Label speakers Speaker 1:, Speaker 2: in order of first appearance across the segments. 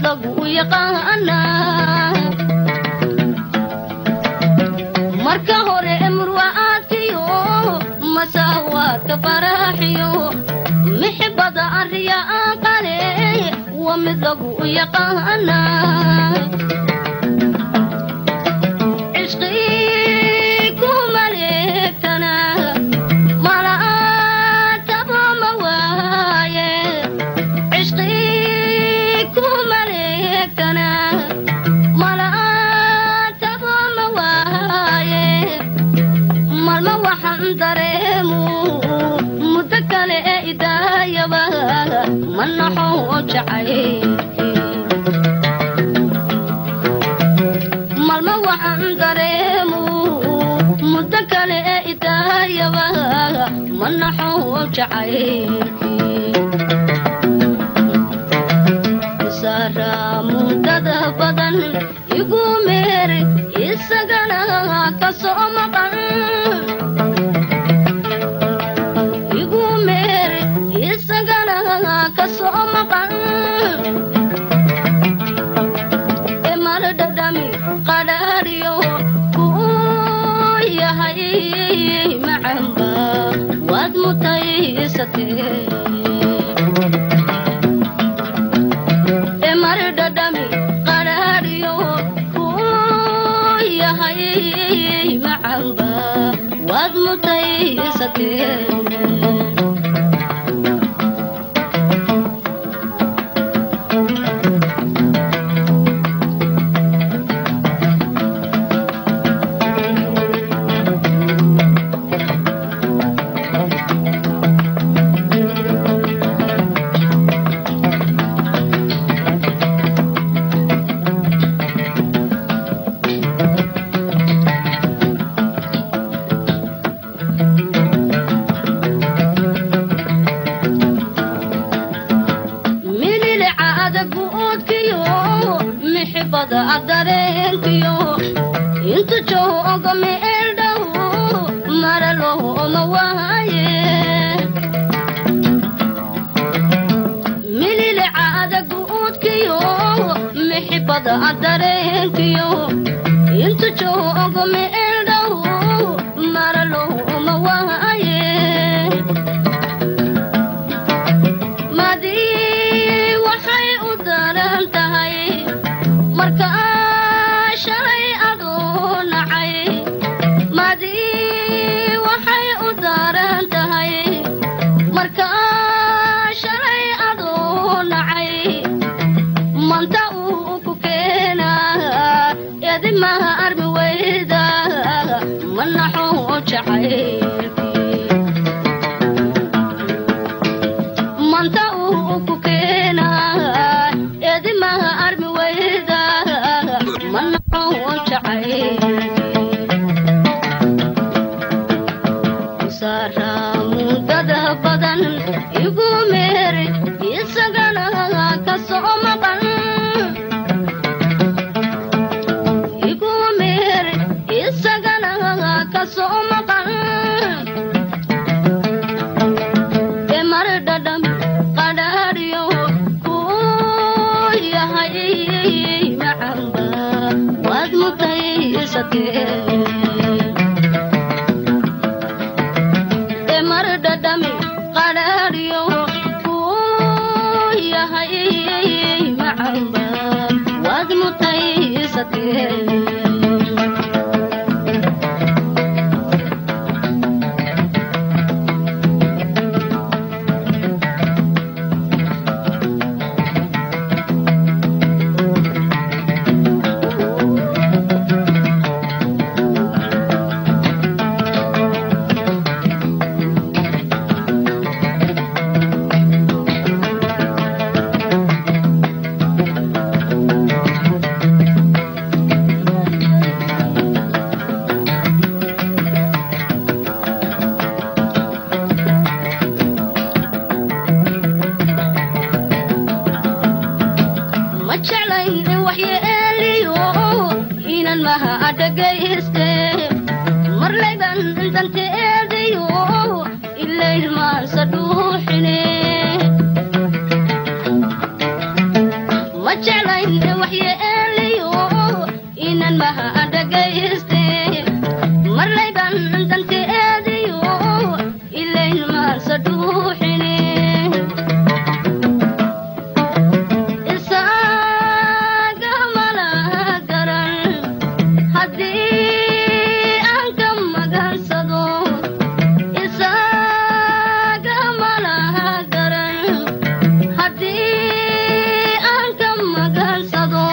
Speaker 1: lagu yaqaanaa marka hore murwaadkiyo masaawaadka faraxiyo mixibada arriya qale waa mid lagu yaqaanaa cishqi ku maleegtana mala'aataba ma waaye cishqi ku maleegtana mala'aataba ma waaye malma waxaan dareemu muddo kale ee idaayaba ma naxo jacaylkii malma waxaan dareemu muddo kale ee idaayaba ma naxo jacaylkii saara mudada badan igu meer isagana ka soo maqan igu meer isagana ka soo maqan ee mar dhadhami qadhaadhiyo kuu yahay macamba waad mutaysatee ee mar dhadhami qadhaadhiyo kuu yahay macamba waad mutaysatee mililcaada guudkiyo mixibada dareenkiyo intu joogo meel dhow mara looma waaye mililcaada guudkiyo mixibada dareenkiyo intu joogo meel dhow mara looma waaye madii waxay u daran tahay marka shalay adoo nacay madii waxay u daran tahay marka shalay adoo nacay manta uu ku keenaa edimaha armi weyda ma naxo jacaylkii manta uu ku keenaa edimaha armi weyda ma naxo jacaylkii saara mudada badan igu meer isagana ka soo maqan igu meer isagana ka soo maqan ee mar dhadham qadhaadhiyo kuu yahay macamba waad mutaysatee ee mar dhadhami qadhaadhiyo kuu yahay macamba waad mutaysatee ma jeclayn in waxyeeliyo inan maha dhagayste marlayban danteediyo ilaylmaansa dhuuxine ma jeclayn Waxyeeliyo inan maha dhagayste, marlayban danteediyo ilayn maansa dhuuxine. Isaga mala garan haddii aan ka magansado, isaga mala garan haddii aan ka magansado.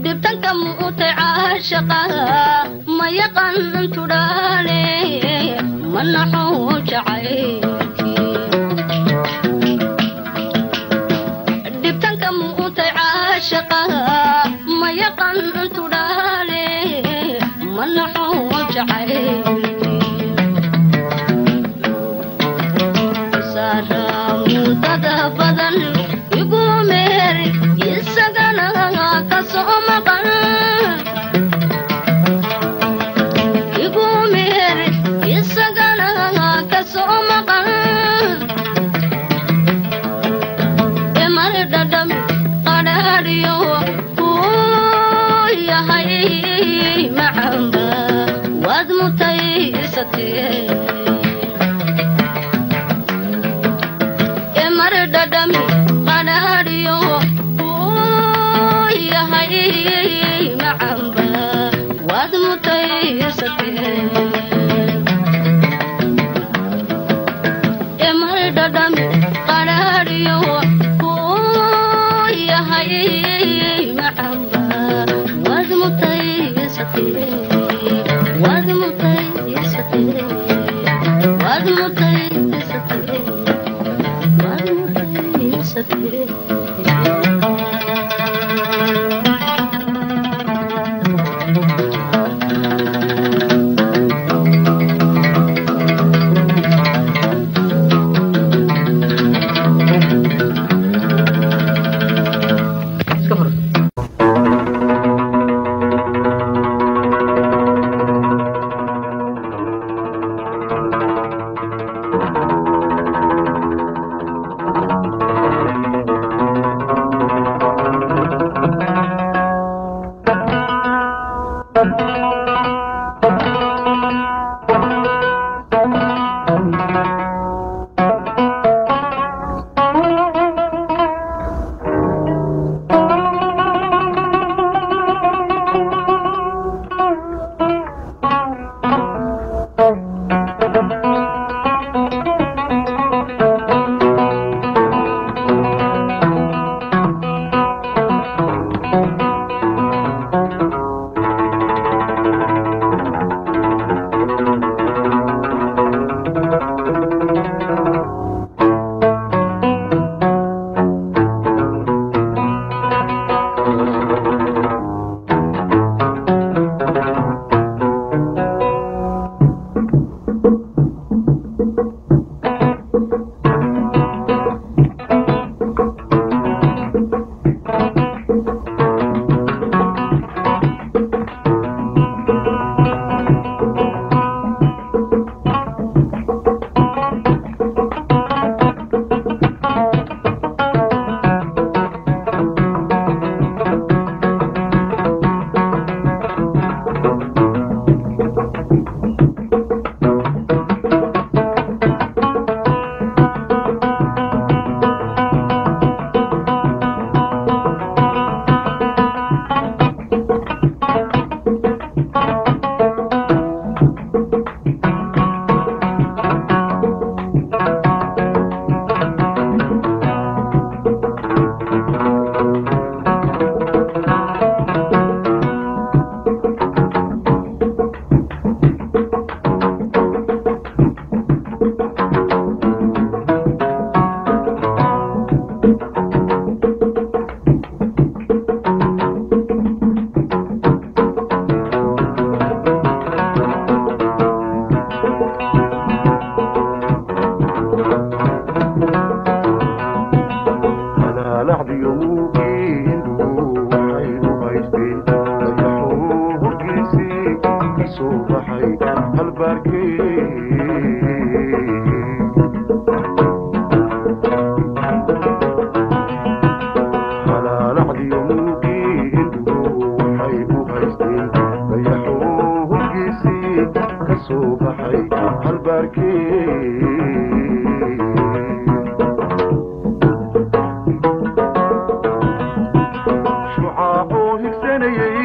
Speaker 1: Dhibtanka muutay caashaqa ma yaqan tudhaale, manaxo jacaylkii. Dhibtanka muutay caashaqa ma yaqan tudhaale, manaxo jacaylkii. Saara mudada badan igu meher, isagana ka soo maqan igu meher, isagana ka soo maqan. Emar dhadham qadhaadhiyo kuu yahay macamba waad mutaysatee. Emar dhadham qadhaadhiyo kuu yahay macamba waad mutaysatee. Emar dhadham qadhaadhiyo kuu yahay macamba waad mutaysatee, waad mutaysatee, waad mutaysatee, waad mutaysatee.
Speaker 2: Iska fur.
Speaker 3: Halaalacdiyo.
Speaker 2: Shucaacoo higsanayay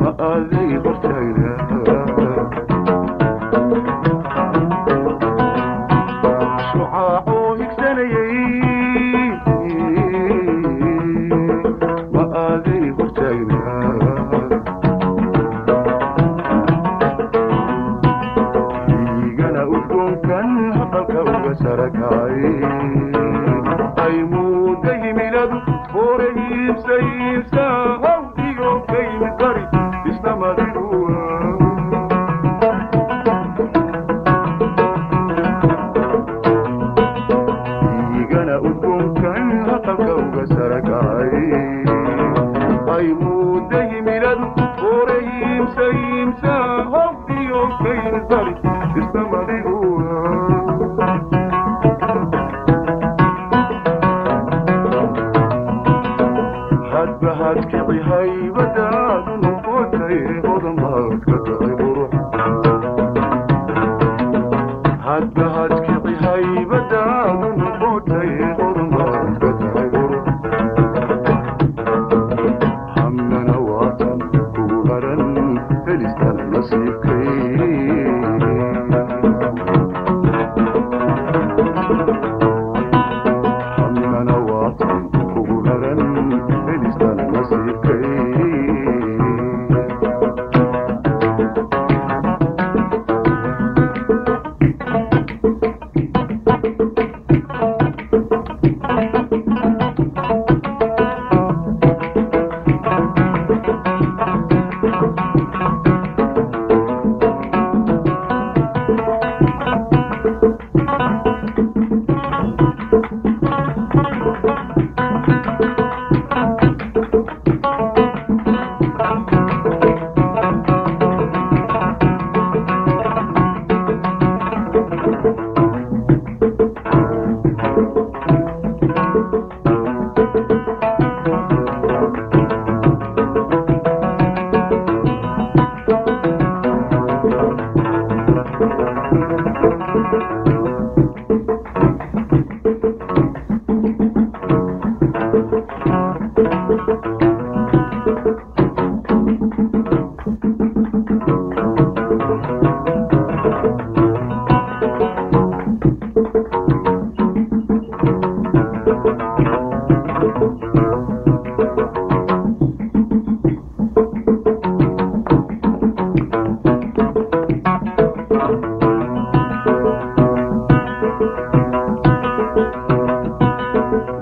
Speaker 2: ma aday hortaagnaa. Shucaacoo higsanayay ma aday hortaagnaa. Hiigana udgoonkan haqalka uga sarakacay ay muuda himiladu hore hiibsa hiibsa hawdiyo ka yimid bari islamadigu. Hiigana udgoonkan haqalka uga sarakacay ay muuda himiladu hore hiibsa hiibsa hawdiyo ka yimid bari islamadigu. Hadba hadkici haybadaadu noqotay hodan baad ka tahay qurux. Hadba hadkici haybadaadu noqotay hodan baad ka tahay qurux. Hammana waatan kugu haran helistana nasiibkay. Hammana waatan kugu haran helistana nasiibkay.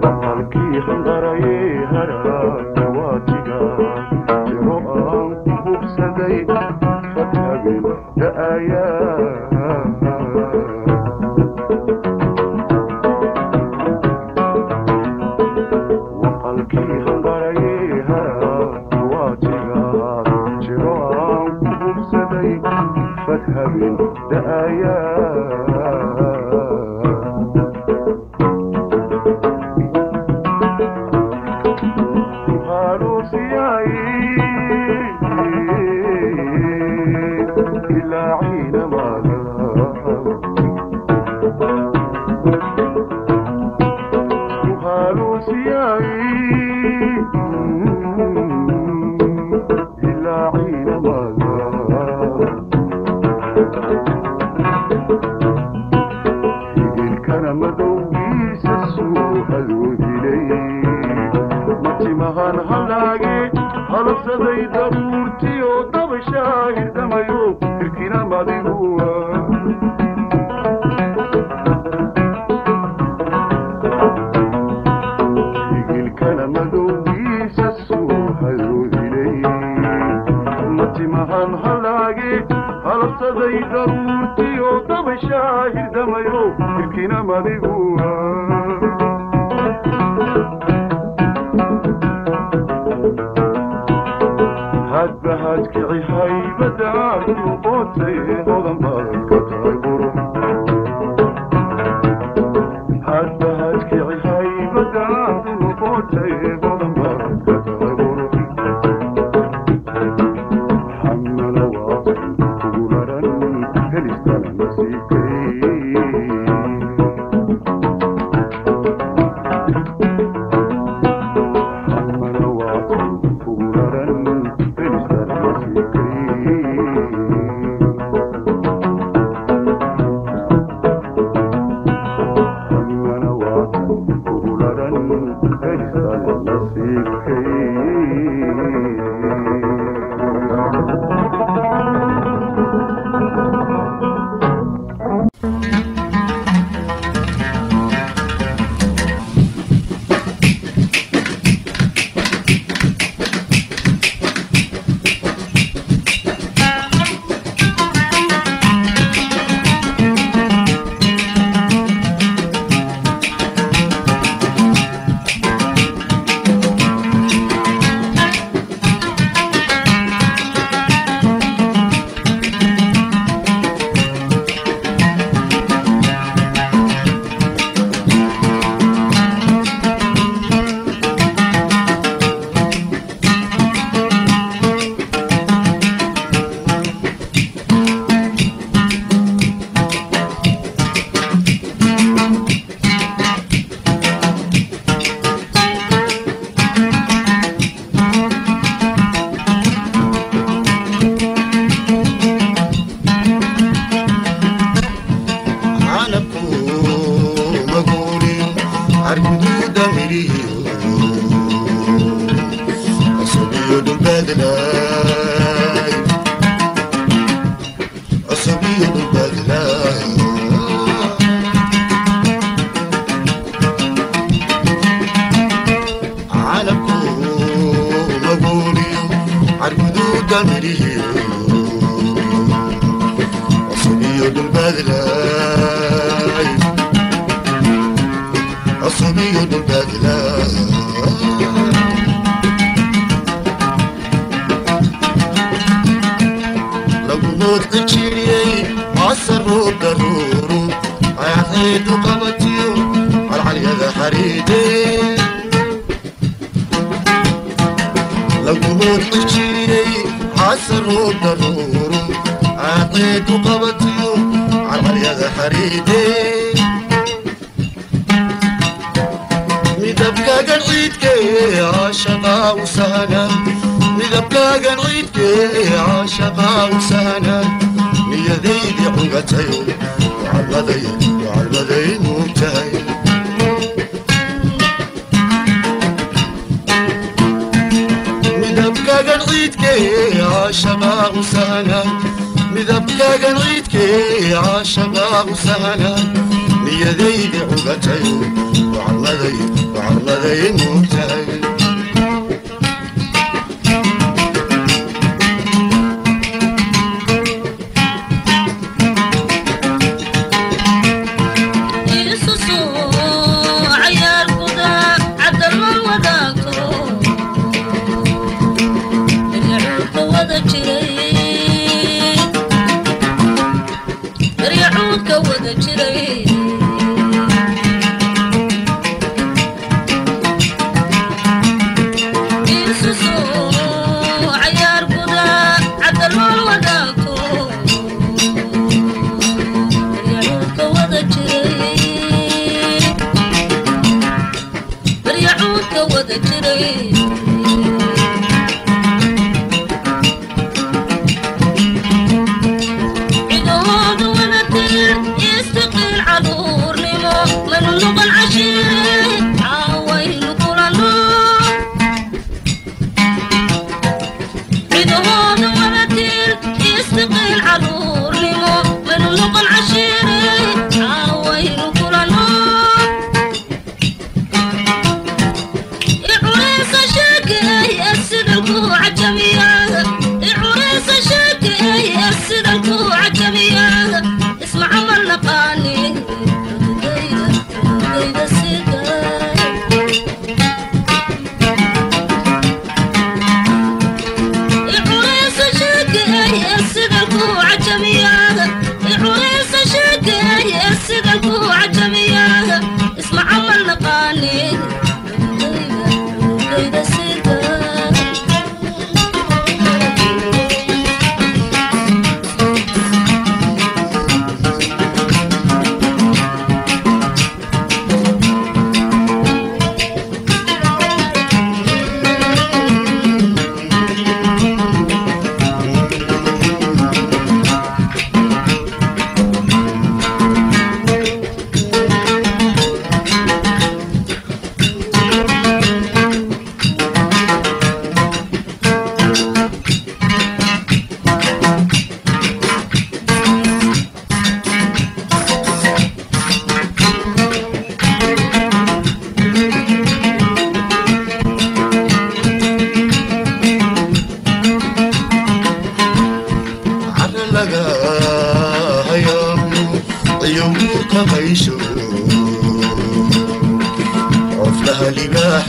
Speaker 2: Maqalkii hanqarayee haraaka waatiga tiro aan ku hubsaday fadhabin da'ayaa. Maqalkii hanqarayee haraaka waatiga tiro aan ku hubsaday fadhabin da'ayaa. Higilkana madowgiisa suuhaduu dilay matimahan halaage halabsaday daruurtiyo dabashaa hirdamayo hirkina madigu. Higilkana madowgiisa suuhaduu dilay matimahan halaage halabsaday daruurtiyo dabashaa hirdamayo hirkina madigu. Hadba hadkici haybadaadu noqotay hodan baad ka tahay qurux. Hadba hadkici haybadaadu noqotay hodan baad ka tahay qurux. Hammana waatan kugu haran helistana nasiibkay. helistale nasiibkay.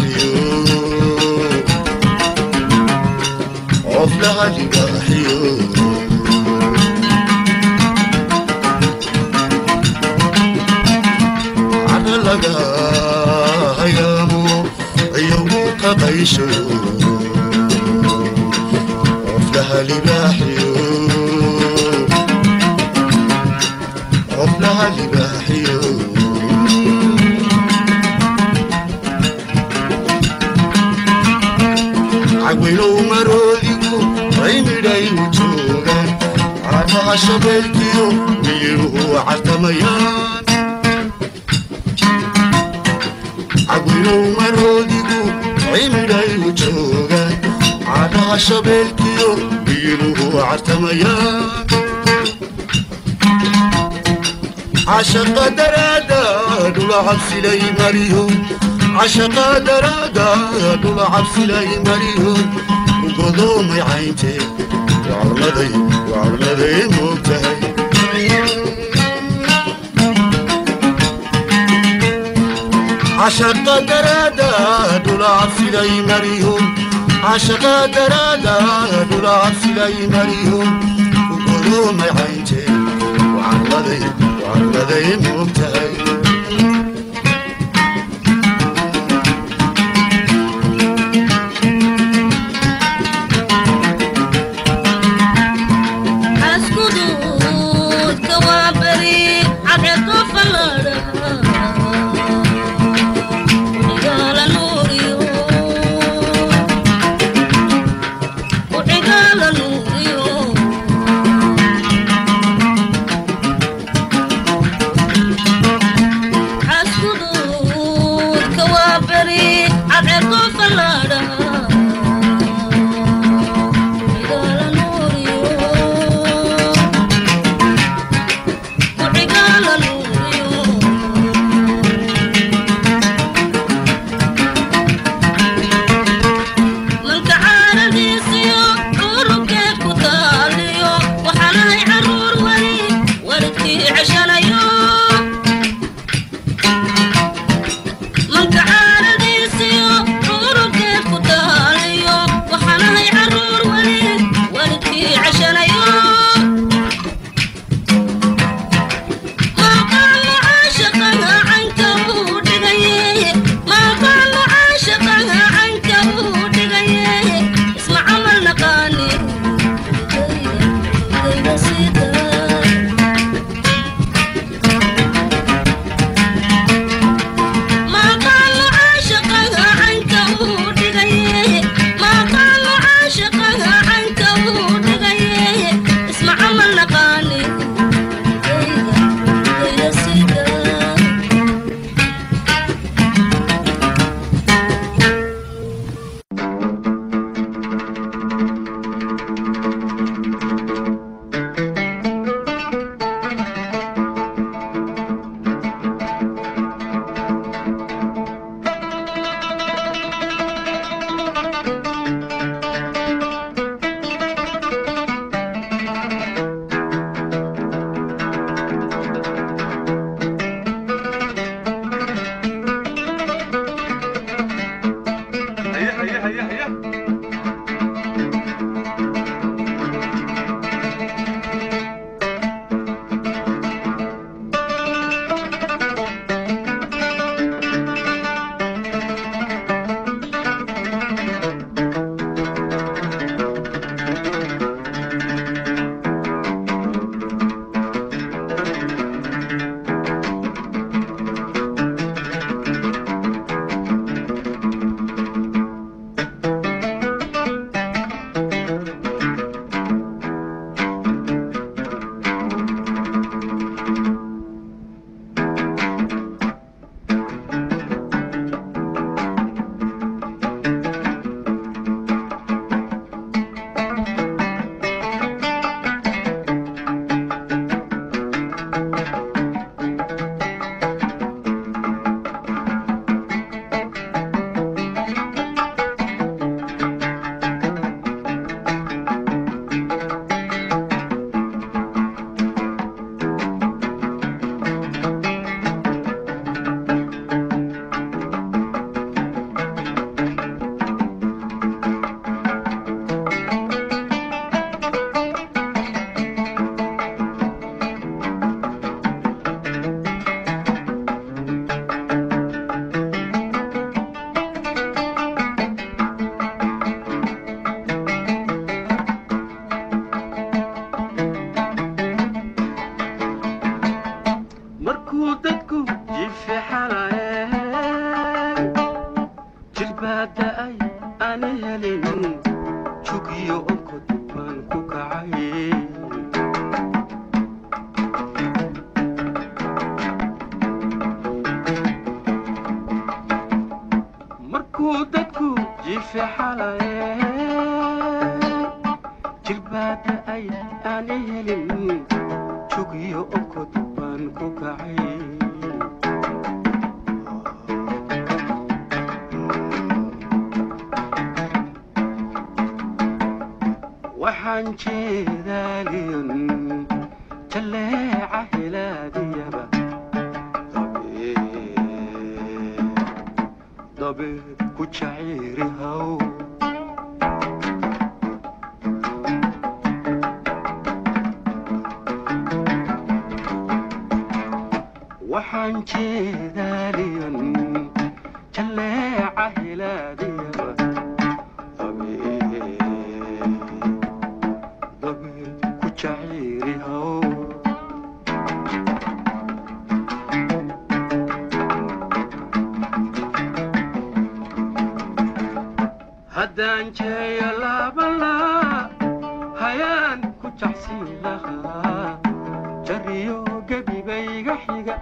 Speaker 3: libaaxiyo, coflaha libaaxiyo. Cara laga hayaamo iyagu ka qayshayo, coflaha libaaxiyo, coflaha libaaxiyo. Cagweynow maroodigu ay midhay u joogaan caanaha shabeelkiyo miyiruhu cartamayaan. Cagweynow maroodigu ay midhay u joogaan caanaha shabeelkiyo miyiruhu cartamayaan. Cashaqa daraada dhula cabsilay mariyo, cashaqa daraada dhula cabsilay mariyo, godoomay cayntee wacalmaday wacalmaday moogtahay. Cashaqa daraada dhula cabsilay mariyo, cashaqa daraada dhula cabsilay mariyo, godoomay cayntee wacalmaday wacalmaday moogtahay.
Speaker 1: Xaskuduudka waa beri cadceedu falladha ucigaala nuuriyo, ucigaala nuuriyo. Xaskuduudka waa beri cadceedu falladha ucigaala nuuriyo, ucigaala nuuriyo. Manka caaradiisiyo curubkeed ku taaliyo, waxaanahay caruur weli walidkii ceshanayo. Manka caaradiisiyo curubkeed ku
Speaker 4: Jirbaada ay aan helin jugiyo onkod baan ku kacay. Markuu dadku jiife xalaye, jirbaada ay aan helin jugiyo onkod baan ku kacay. Waxaan jeedaaliyon jaleeca helaadiyaba dabeed ku jaciiri haw. Waxaan jeedaaliyon jaleeca helaadiyaba dabeed ku jaciiri haw. Haddaan jeeyo laabala hayaan ku jacsiin lahaa, jariyo gebibayga xiga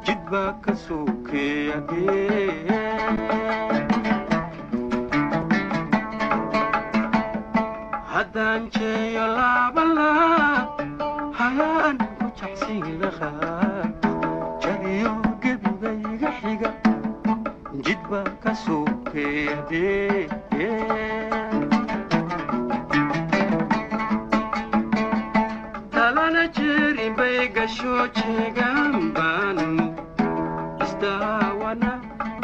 Speaker 4: jid baa ka sokeeya. Haddaan jeeyo laabala hayaan ku jacsiin lahaa, jariyo gebibayga xiga jid baa ka sokeeya. Talana jeerin bay gasho jeegaan baan isdaawana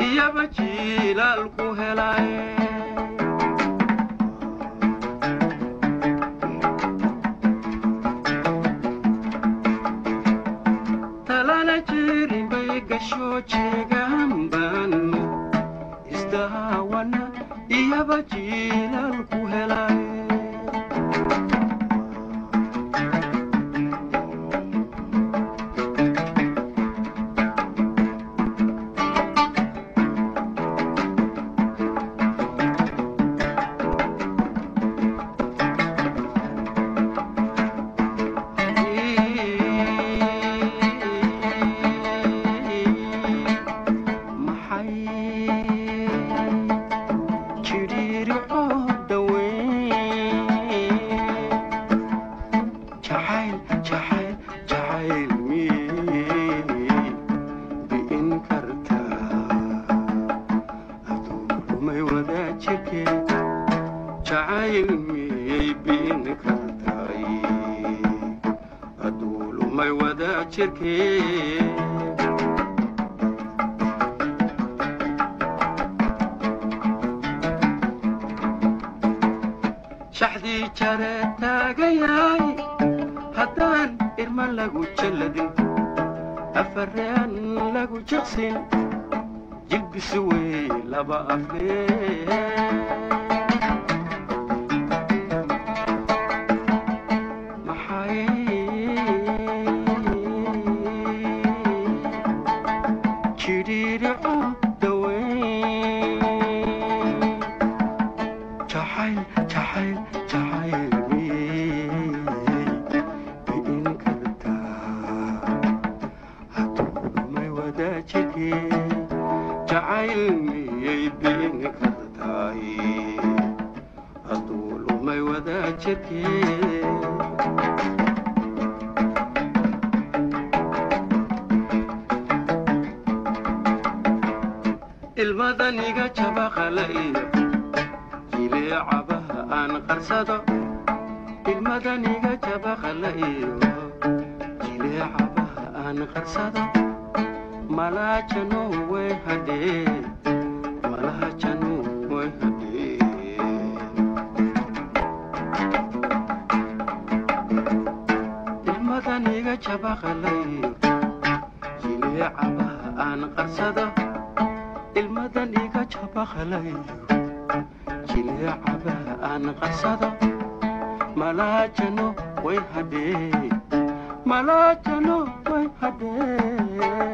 Speaker 4: iyaba jiilaalku helay. Talana jeerin bay gasho jeegaan baan isdaawana iyaba jiilaalku helay. Maxay jidhiirico dhaweyn jacayl jacayl jacayl miyay bi'in kartaa hadduu lumay wadaajirkee? Jacayl miyay bi'in kartaay hadduu lumay wadaajirkee? Shaxdii jare taagayaay haddaan irma lagu jalladin, afaraan lagu jiqsin, jilbisu wey laba aflee. Maxay jidhiirico daweyn jacayl jacayl jacayl miyay bi'in kartaa hadduu lumay wadaajirkee? Jacayl miyay bi'in kartaay hadduu lumay wadaajirkee? Ilmadaniga jabaqala iyo jileecabaha aan qarsado, ilmadaniga jabaqala iyo jileecabaha aan qarsado, malaajano way hadhee, malaajano way hadhee. Ilmadaniga jabaqala iyo jileecabaha aan qarsado, ilmadaniga jabaqalayo jileecabaha aan qarsado, malaajano way hadhee, malaajano way hadhee.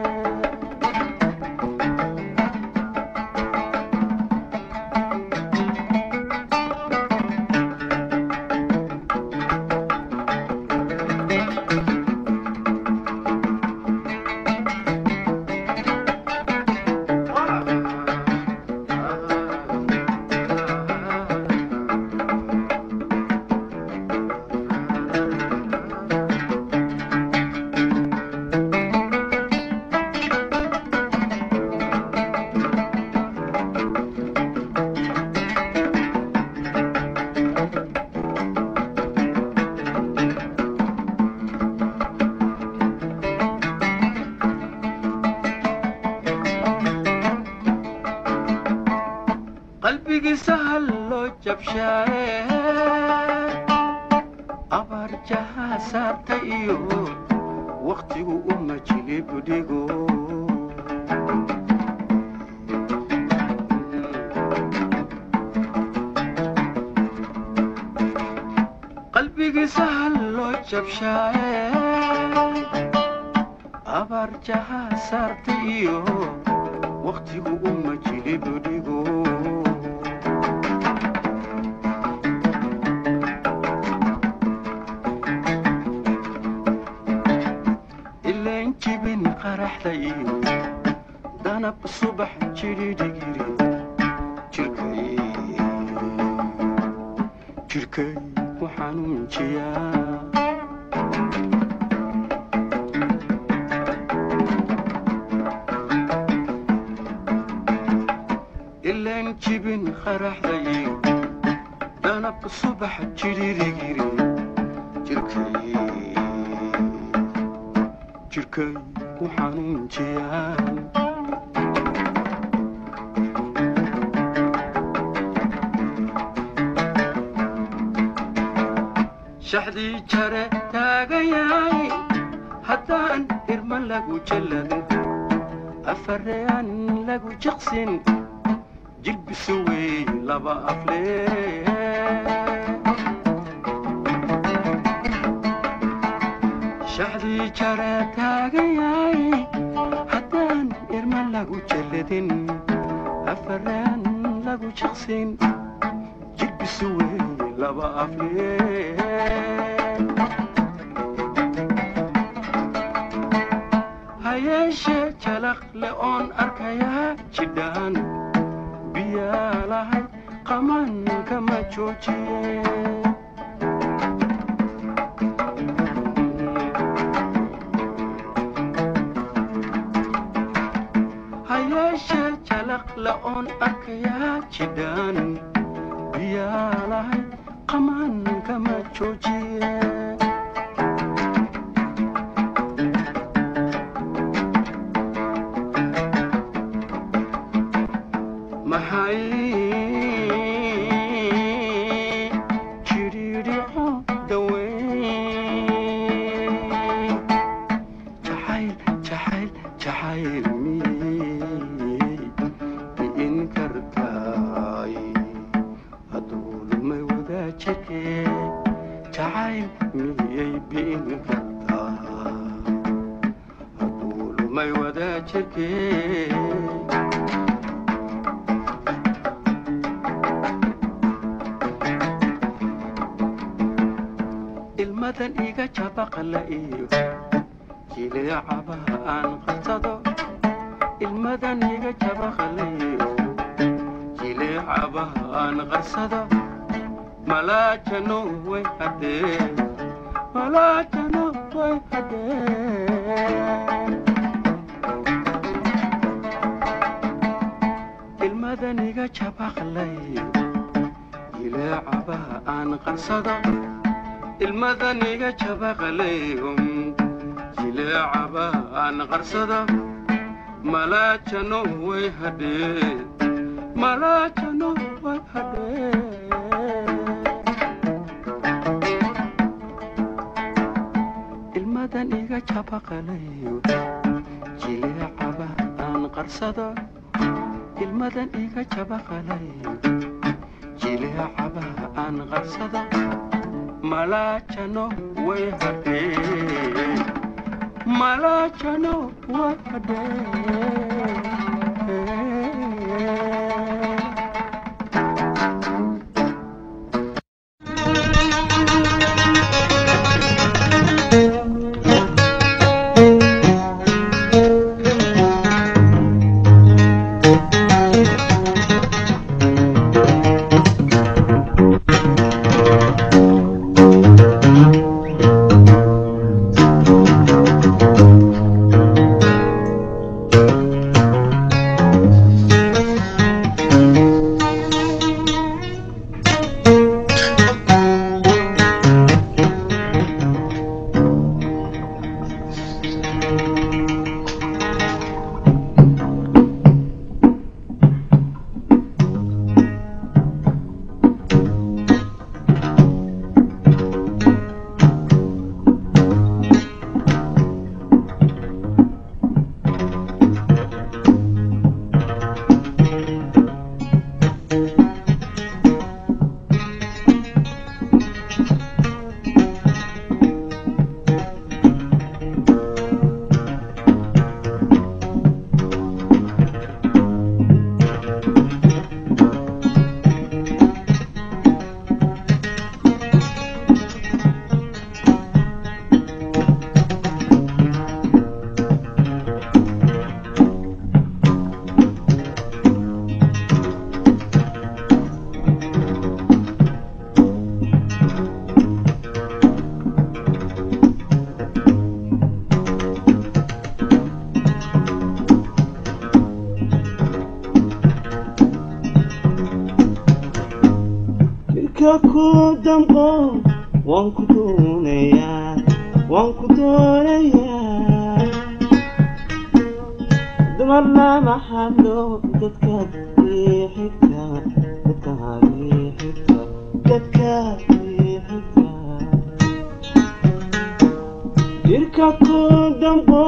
Speaker 4: Qalbigiisa hal loo jabshaaye, abaar jaha saarta iyo wakhtigu uma jilib dhigo. Qalbigiisa hal loo jabshaaye, abaar jaha saarta iyo wakhtigu uma jilib dhigo. Ileen jibin qaraxda iyo danab subax jidhidhigiri, jirkay jirkay ku xanuunjiyaa. Ileen jibin qaraxda iyo danab subax jidhidhigiri, jirkay jirkay ku xanuunjiyaa. Shaxdii jare taagayaay haddaan irma lagu jalladin, afarean lagu jaqsin, jilbisu wey laba aflee. Shaxdii jare taagayaay haddaan irma lagu jalladin, afarean lagu jaqsin, jilbisu wey laba aflee. Hayeeshee jalaq le oon arkayaa jidhaan biyaa lahay qaman kama joojiye. Hayeeshee jalaq le oon arkayaa jidhaan biyaa lahay qaman kama joojiye. Maxay jidhiidhico daweyn jacayl jacayl jacayl miyay bi'in kartaay hadduu lumay wadaajirkee? Jacayl miyay bi'in kartaa hadduu lumay wadaajirkee? Ilmadan iga jabaqla iyo jileecabaha aan qarsado, ilmadan iga jabaqla iyo jileecabaha aan qarsado, malaajano way hadee, malaajano way hadee. Ilmadan iga jabaqlay jileecabaha aan qarsado, ilmadan iga jabaqlayum jileecaba aan qarsado, malaajano way hadhee, malaajano way hadhee. Ilmadan iga jabaqalayo jileecaba aan qarsado, ilmadan iga jabaqalayo jileecaba aan qarsado, malaajano way hadhee, malaajano way hadhee. Jirka ku damqo, waan ku doonayaa, waan ku doonayaa. Dumar lama hadlo, dadka ii xigta, dadka ii xigta, dadka ii xigta. Jirka ku damqo,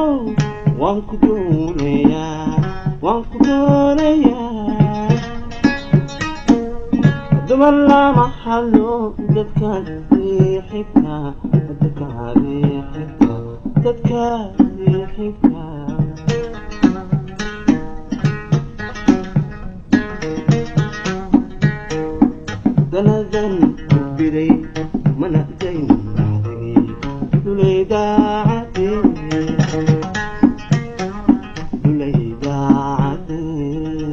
Speaker 4: waan ku doonayaa, waan ku doonayaa. Dumar lama hadlo, dadka ii xigta, dadka ii xigta, dadka ii xigta. Danadan ku biday mana dayn baxday dhulay daacadee, dhulay daacadee.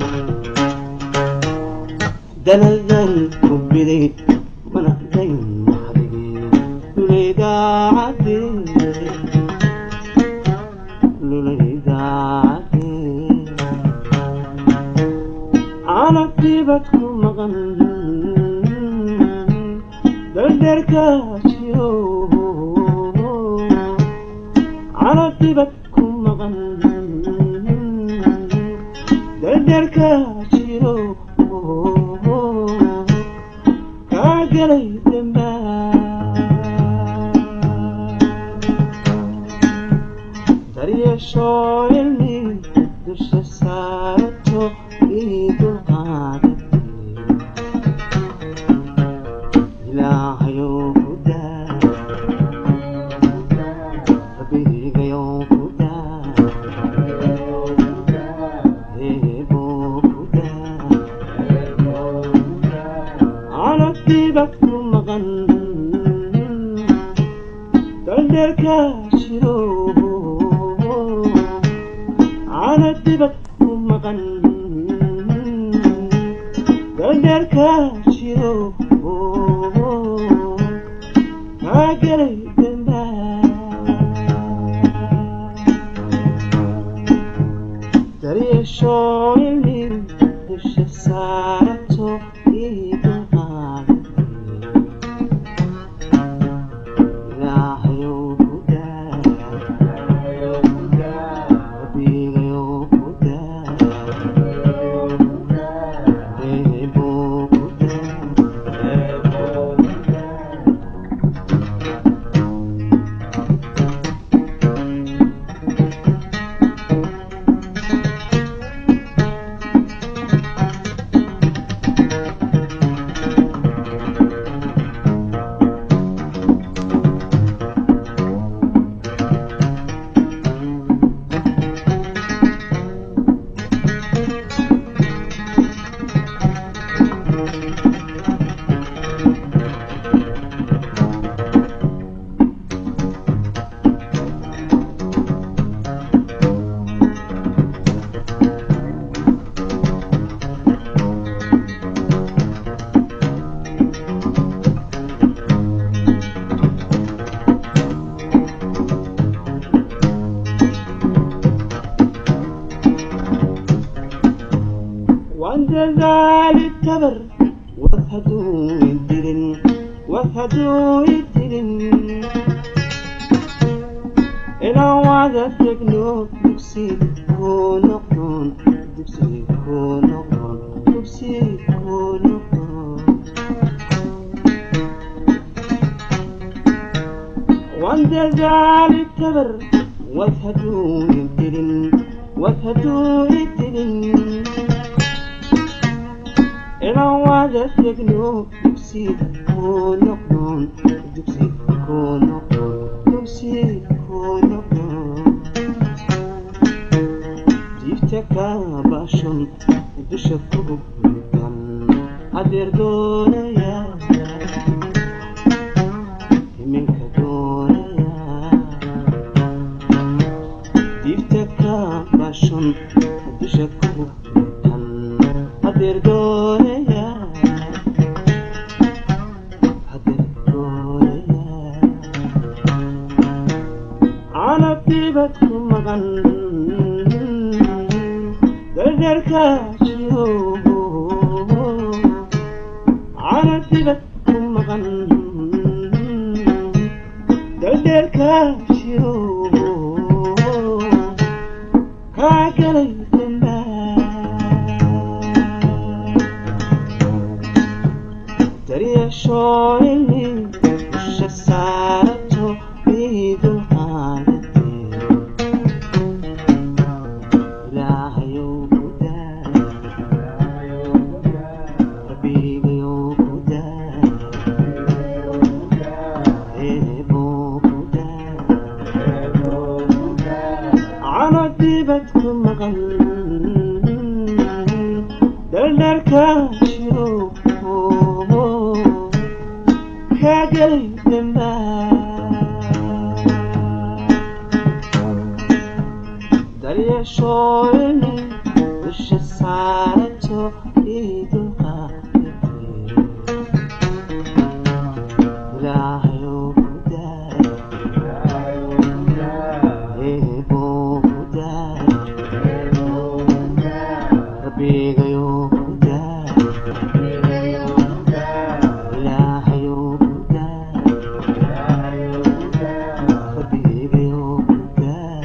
Speaker 4: Danadan ku biday mana dayn baxday dhulay daacadee, dhulay daacadee. Canabtiibad ku maqan daldherkaasyo, canabtibad ku maqan daldherkaasyo, kaa galay dambaa. Daryeesho ilmi dusha saarato ii dulqaadatay, Ilaahayow ku daa, Rabbigayow ku daa, Eebow ku daa. Canabtiibad ku maqan daldherka jiro, canabtibad ku maqan daldherka jiro, kaa galay dambaa. Daryeesho ilmi dusha saarato ii dulqaadatay, Ilaahayow ku daa, Rabbigayow ku daa, Eebow ku daa. Waan dadaali tabar wax hadduu idirin, wax hadduu idirin. Inaan wada tegno dugsi ku noqon, dugsi ku noqon, dugsi ku noqon. Waan dadaali tabar wax hadduu idirin, wax hadduu idirin. Inaan wada tegno dugsi ku noqon, dugsi ku noqon, dugsi ku noqon. Jiifta kaabashon dusha kugu ridan adeer doonaya, iminka doonaya. Jiifta kaabashon dusha kugu ridan adeer doonaya, adeer doonaya. Canabtibad ku maqan daldherka jiro, canabtibad ku maqan daldheerka jiro kaa galay dambaa daryeeshooyni dusha saarato idulqaadate Ilaahayow ku daa, Rabbigayow ku daa, Eebow ku daa. Cano dibad ku maqan daldharka jiro kaa galay dambaa daryeeshooyni dusha saarato idulqaadate Ilaahayow ku daa, Eebow ku daa, Rabbigayow ku daa, Ilaahayow ku daa, Rabbigayow ku daa.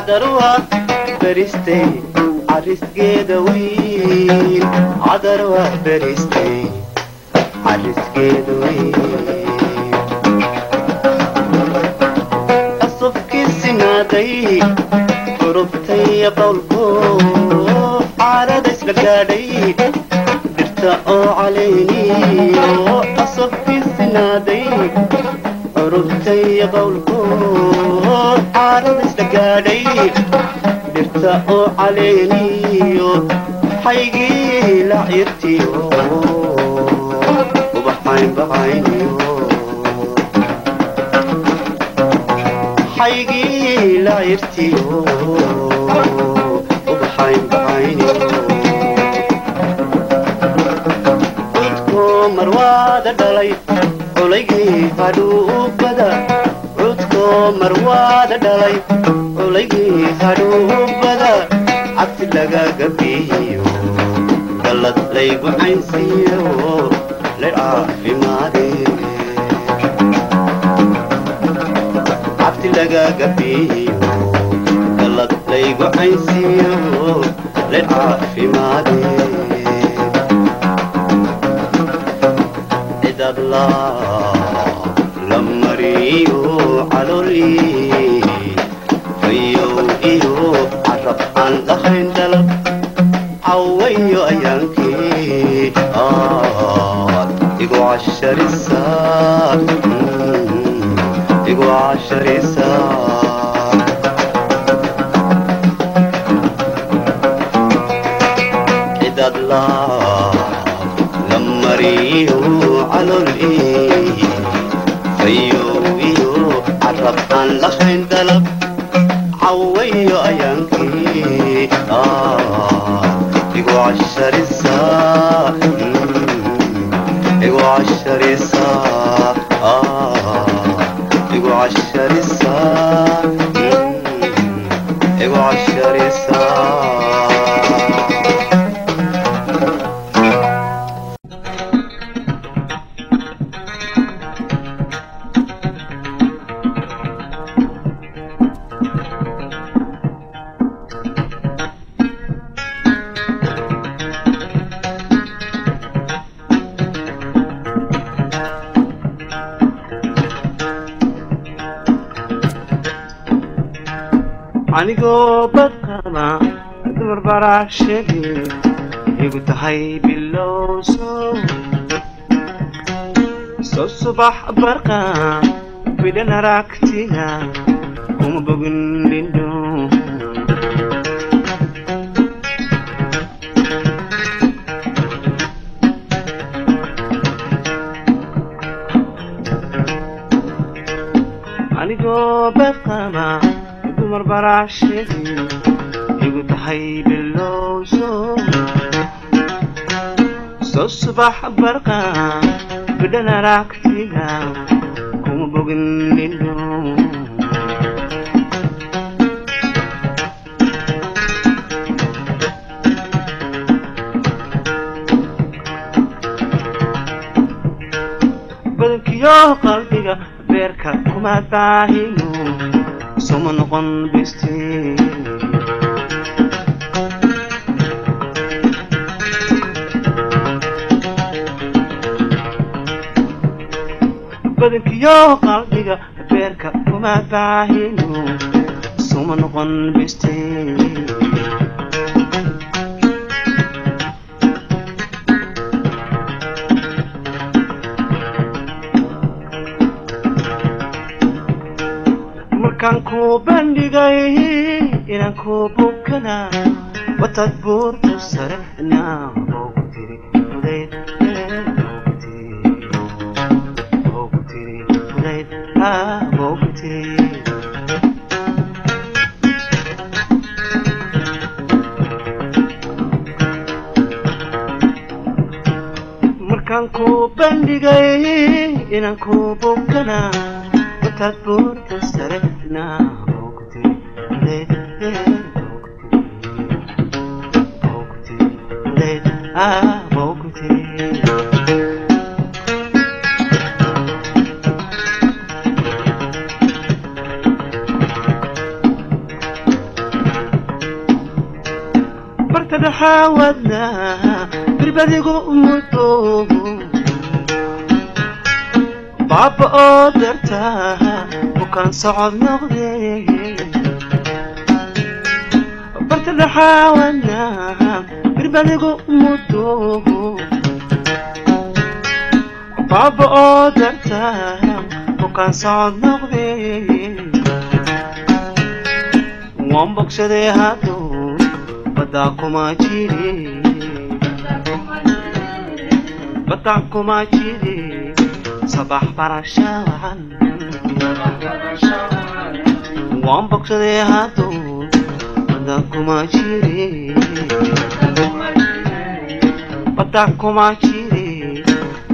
Speaker 4: Cadarwa beristay carisgeeda weyn, cadarwa beristay carisgeeda weyn. Asubkii sinaaday curubtay qowlko caarada isla gaadhay dhirta oo caleyniyo. Asubkii sinaaday curubtay qowlko caarada isla gaadhay dhirta oo caleeniyo. Xaygii la cirtiyo ubaxaynbacayniyo, xaygii la cirtiyo ubaxaynbacayniyo. Cudko marwaada dhalay culaygii hadhuubada, cudko marwaada dhalay culaygii hadhuubada, cabsi lagaga biiyo dallad laygu caynsiiyo lay caafimaade. Cabsi lagaga biiyo dallad laygu caynsiiyo lay caafimaade. Cidadla la mariyo caloolii fayow iyo carab aan lahayn dalab, cawayo ayaankii aad igu casharisaa, igu casharisaa. Cidadla la mariyo caloolii fayow iyo carab aan lahayn dalab, cawayo ayaankii aad igu casharisaa, igu casharisaa, igu casharisaa, igu casharisaa.
Speaker 5: Anigoo badqaba dumar baraashadii igu tahay bilowso soo subax barqa bidhan aragtida kuma bogin lindho. Anigoo badqaba dumar baraashadii igu tahay bilowso soo subax barqa bidhan aragtida kuma bogin lindho. Badankiyo qalbiga beerka kuma baahino suma noqon bisti. Badankiyo qalbiga beerka kuma baahino suma noqon bisti. Markaan ku bandhigay inaan ku bukana watad buurta sare naa tiri fudayd, boogu tiri fudayd, boogu tiri. Markaan ku bandhigay inaan ku bukana watad buurta sare naa boogu tiri fudayd, boogu tiri fudayd, boogu tiri. Barta dhaxaawadna birbadigu muddo baaba oo darta bukaan socod noqdee. Barta dhaxaawadna birbadigu muddo baaba oo darta bukaan socod noqdee. Waan bogsaday hadduu baddaa kuma jire, baddaa kuma jire. Sabax barasha wacan. Waan bogsaday hadduu baddaa kuma jire, baddaa kuma jire.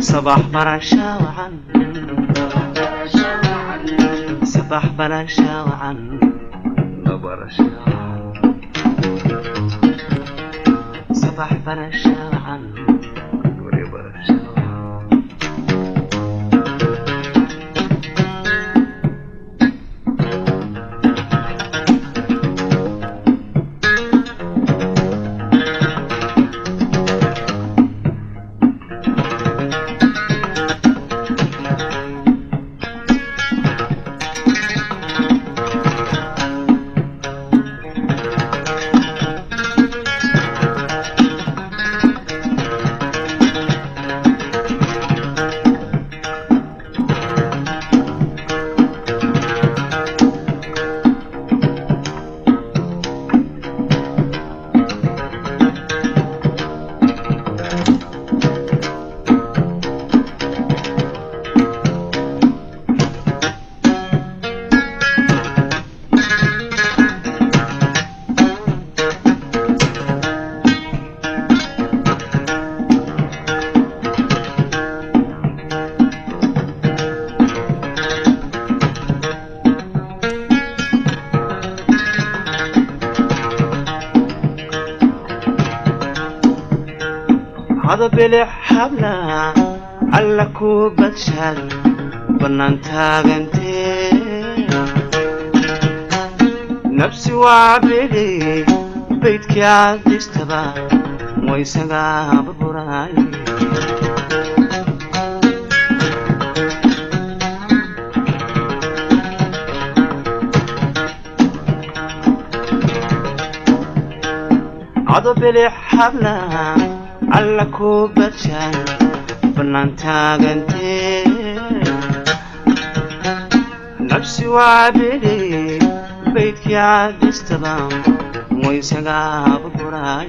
Speaker 5: Sabax barasha wacan, sabax barasha wacan, barasha wacan, sabax barasha wacan, barasha wacan. Hada bilix habla alla ku badshaad bannaan taagantee. Nafsi waa bili baydkii aad dhistaba waysaga burburaay. Cado bilix habla alla ku badshaad bannaan taagantee. Nafsi waa bili baydkii aad dhistaba waysaga burburaay.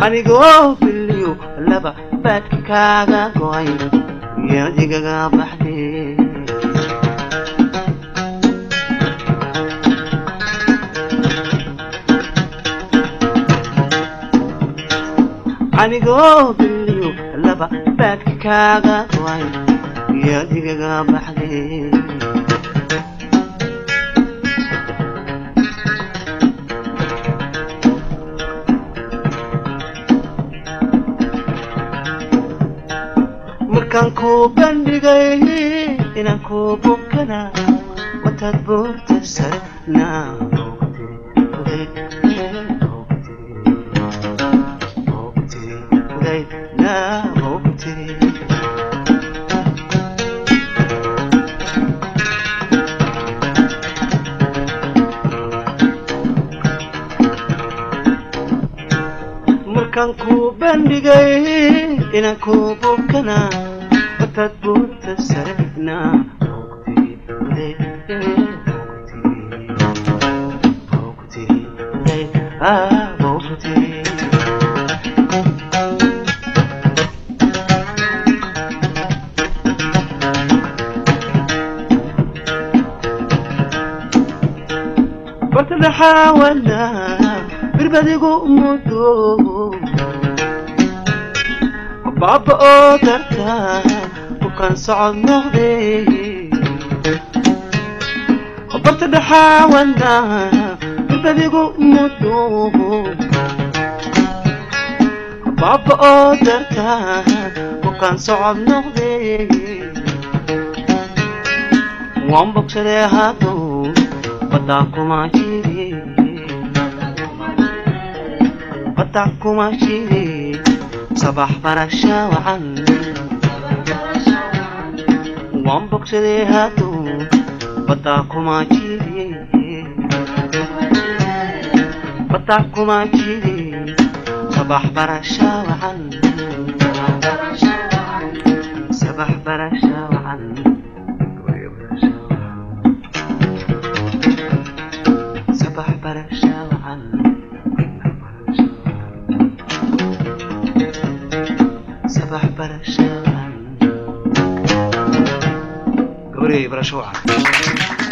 Speaker 5: Anigoo biliyo laba baadka kaaga go'ay yaad igaga baxdee. Anigoo biliyo laba baadka kaaga go'ay yaad igaga baxdee. Markaan ku bandhigay inaan ku bukana wataad buurta sare naa bogtiri. Markaan ku bandhigay inaan ku bukana wataad buurta sare naa bogtiri, bogtiri. Barta dhaxaawana birbadigu muddo baaba oo darta bukaan socod noqdee. Barta dhaxaawana Babigu mudo baaba oo darta bukaan socod noqday, waan bogsaday hado, badaa kuma jire, badaa kuma jire. Sabax barasha wacan, waan bogsaday hado, badaa kuma jire, badaa kuma jire. Sabax barasha wacan, sabax barasha wacan, sabax barasha wacan, sabax barasha wacan, gabarey barasho wacan.